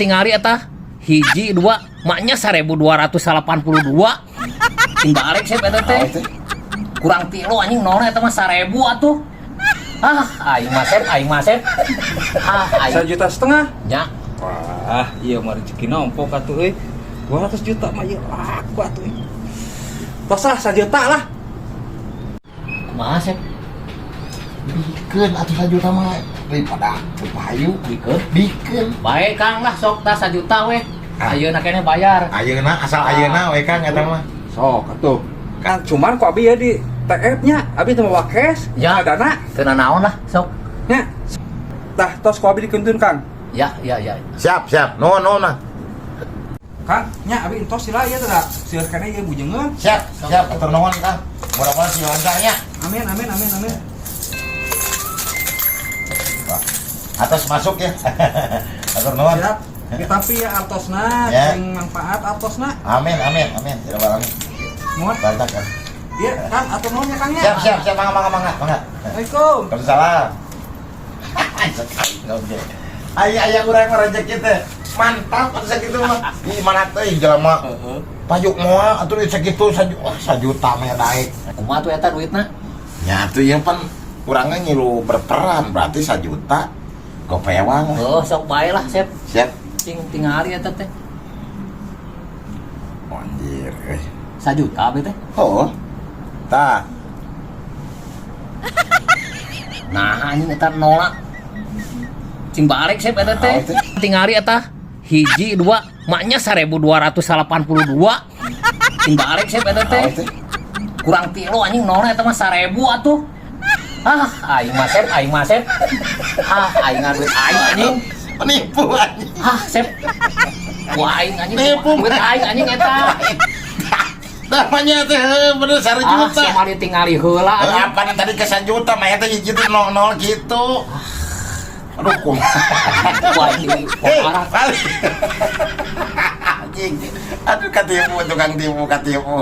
Tingali eta hiji dua maknya 1282. Cing balik sih eta teh. Naon teh? Kurang tilu anjing, nolna eta mah 1000 atuh. Ah, aing mah sep, aing mah sep. Ah, aing. 1,5 juta. Nya. Wah, iya mah rezeki nombok atuh euy. 200 juta mah ieu laku atuh euy. Tos lah 1 juta lah. Kumaha sep? Bikeun atuh 1 juta mah daripada teu payu. Bikeun. Bikeun. Baik Kang lah, sok tah 1 juta weh. Ah. Ayeuna keneh bayar. Ayeuna, asal ayeuna we Kang eta mah. Sok atuh. Kan cuman ku abi ya di TF nya, abi teu mawa cash, Ya. dana. Teu naon lah, sok. Nya. Tah tos ku abi dikeuntun, Kang. Ya. Siap, siap. Nuhun, nuhun nah. Kang, nya abi entos sila ieu teh da. Seueur keneh ieu bujengeun. Siap, siap. Atur nuhun Kang. Mudah-mudahan sing lancar nya. Amin, amin, amin, amin. Wah, atas masuk ya. Atur nuhun. Siap. Tapi ya artosna, Ya. sing manfaat artosna. Amin, amin, amin. Tidak alamin. Nuhun. Banyak kan. Iya, Kang, atur nuhun ya Kang ya. Siap, siap, siap. Mangga, mangga, mangga, mangga. Assalamualaikum. Waalaikumsalam. Sekali oke. Aya aya urang mah rezeki teh. Mantap atuh sakitu mah. Ih, mana teh jelema payuk moal atuh duit sakitu wah 1 juta mah naik. Kumaha tuh eta duitna? Ya atuh ieu pan urangnya ngilu berperan, berarti 1 juta gopewang lah. Oh, sok bae lah, sep. Siap. Cing tingali eta teh. Anjir, euy. 1 juta abi teh. Oh. Tah, Nah, anjing eta nolak. Cing balik sep eta teh. Naon teh? Tingali eta hiji dua maknya 1282. Cing balik sep eta teh. Naon teh? Kurang tilu anjing, nolna eta mah 1000 atuh. Ah, aing mah sep, aing mah sep. Ah, aing ngaduit aing anjing. Penipu anjing. Ah, sep. Wah, aing anjing. Nipu. Duit aing anjing eta. Namanya teh heuh, bener 1 juta. Ah, sia mali tingali heula Eh, anjing. apa nih tadi ke 1 juta mah eta hiji teh nol nol gitu. Aduh, kumaha. Wah, ini Hei, parah. balik. Anjing. Aduh, katipu, tukang tipu, katipu.